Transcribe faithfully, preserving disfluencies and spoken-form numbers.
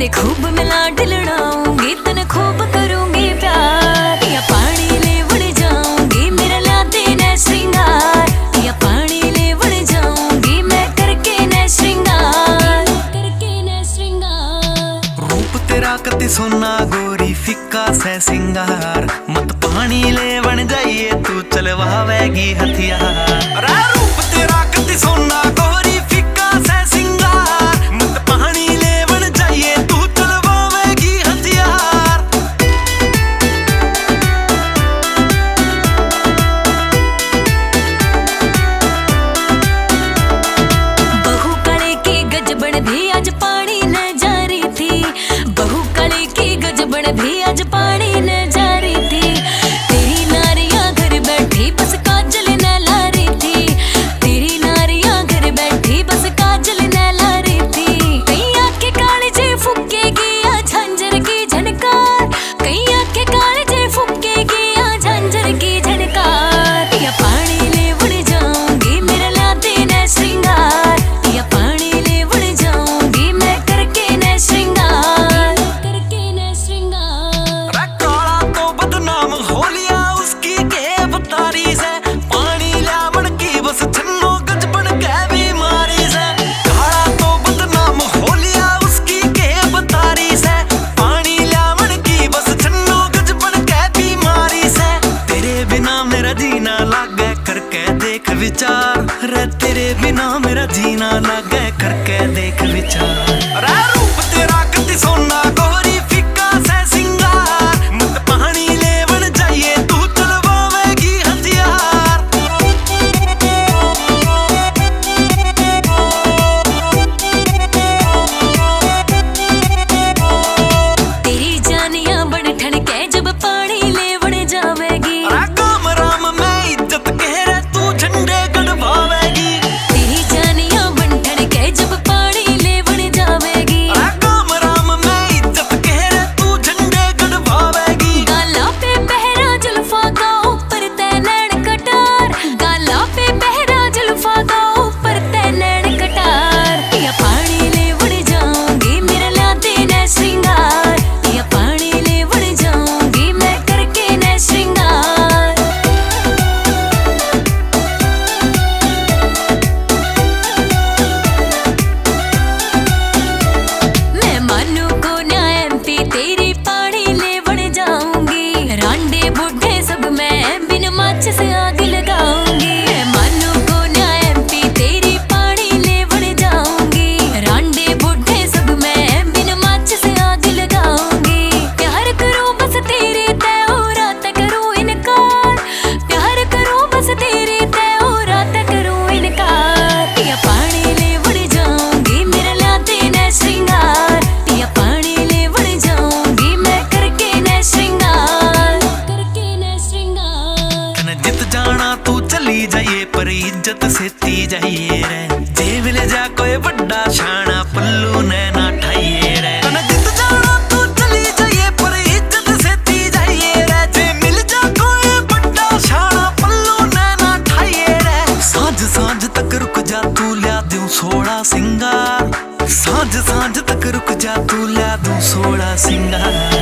खूब मैं लाड लड़ाऊंगी, तने खूब करूंगी प्यार। या पानी लेवण जाऊंगी, मेरा ला देना श्रृंगार। या पानी लेवण जाऊंगी, मैं करके न श्रृंगार। करके न श्रृंगार। रूप तेरा कति सोना गोरी, फिक्का सै सिंगार। मत पानी लेवण जाइए, तू चलवावेगी हथियार। अरे रूप तेरा कति सोना गोरी, फिक्का सै सिंगार। मत पानी लेवण जाइए, तू चलवावेगी हथियार। बहू काले की गजबन भी आज पानी न जा रही थी। बहू काले की गजबन भी आज पानी न जा रही थी। तेरी नारियां घर बैठी बस काजल न ला रही थी। तेरी नारियां घर बैठी बस काजल न ला रही थी। कई आंखें काले जे फूकेगी या झांझर की झनकार। कई आंखें काले जे फूकेगी या झांझर की झनकार। या पानी लेवण जाऊंगी, मेरा ला देना श्रृंगार। या पानी लेवण जाऊंगी, मैं करके न श्रृंगार। करके न श्रृंगार। अरे काला तो बदनाम हो लिया उसकी के बतारी से। पानी लावण की बस छन्नो गजबन के बीमारी से। काला तो बदनाम हो लिया उसकी के बतारी से। पानी लावण की बस छन्नो गजबन के बीमारी से। तेरे बिना मेरा जीना लागे करके देख विचार। रे तेरे बिना मेरा जीना लागे करके देख विचार। अरे रूप तेरा कति सोना गोरी, फिक्का सै सिंगार। मत पानी लेवण जाइए, तू चलवावेगी हथियार। तेरी जानिया बन ठन के जब पानी लेवण जावेगी। अरे काम राम में इज्जत कह रे, तू झंडे गड़वावेगी। तेरी जानिया बन ठन के जब पानी लेवण जावेगी। अरे काम राम में इज्जत कह रे, तू झंडे गड़वावेगी। गाला पे पहरा जुल्फा का, ऊपर ते नैन कटार। गाला पे पहरा जुल्फा का, ऊपर ते नैन कटार। या पानी लेवण जाऊंगी, मेरा ला देना श्रृंगार। या पानी लेवण जाऊंगी, मैं करके न श्रृंगार। मैं मानू को ना एमपी, तेरी पानी लेवण जाऊंगी। रांडे बूढ़े सब मैं बिन माचिस आग लगाऊंगी। मैं मानू को ना एमपी, तेरी पानी लेवण जाऊंगी। रांडे बूढ़े सब मैं बिन माचिस आग लगाऊंगी। प्यार करूं बस तेरे ते, और रात करूं इनकार। प्यार करूं बस तेरे ते, और रात करूं इनकार। या पानी लेवण जाऊंगी, मेरा ला देना श्रृंगार। या पानी लेवण जाऊंगी, मैं करके न श्रृंगार। करके न श्रृंगार। तने जित जाना तू चली जाइए, पर इज्जत सेती जाइए रे। जे मिल जा कोई बड़ा शाना, पल्लू ने ना ठाइए रे। तने जित जाना तू चली जाइए, पर इज्जत सेती जाइए रे। जे मिल जा कोई बड़ा शाना, पल्लू ने ना ठाइए रे। सांझ सांझ तक रुक जा, तू ल्या दूं सोलह सिंगार। सांझ सांझ तक रुक जा, तू ल्या दूं सोलह सिंगार।